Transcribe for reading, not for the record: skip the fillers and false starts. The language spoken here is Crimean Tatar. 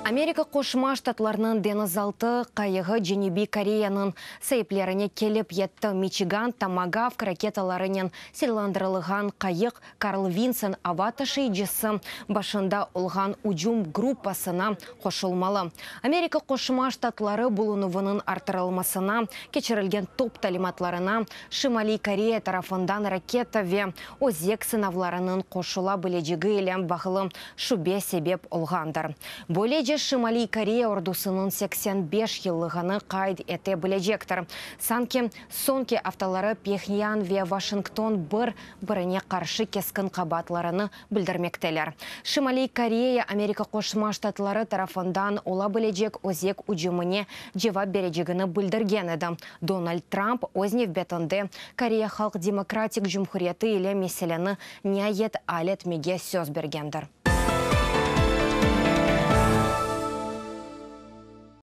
Amerika Qoşma Ştatlarınıñ deñizaltı qayığı Cenübiy Koreyanıñ saiplerine kelip yetti. Miçigan Tomagavk raketalarınen silâlandırılğan qayıq Karl Vinson ava taşıyıcısı başında olğan ücüm gruppasına qoşulmalı. Amerika Qoşma Ştatları bulunuvınıñ arttırılmasına keçirilgen top talimatlarına Şimaliy Koreya tarafından raketa ve özek sınavlarınıñ qoşula bilecegi ile bağlı şübe sebep olğandır. Böylece Şimaliy Koreya ordusınıñ 85 yıllığını qayd ete bilecektir. Sanki soñki aftaları Phenyan ve Washington bir birine qarşı keskin qabaatlarını bildirmekteler. Şimaliy Koreya Amerika Qoşma Ştatları tarafından ola bilecek özek ücümine cevap berecegini bildirgen edi. Donald Trump öz nevbetinde Koreya Halq Demokratik Cumhuriyeti ile meseleni niayet al etmege söz bergendir.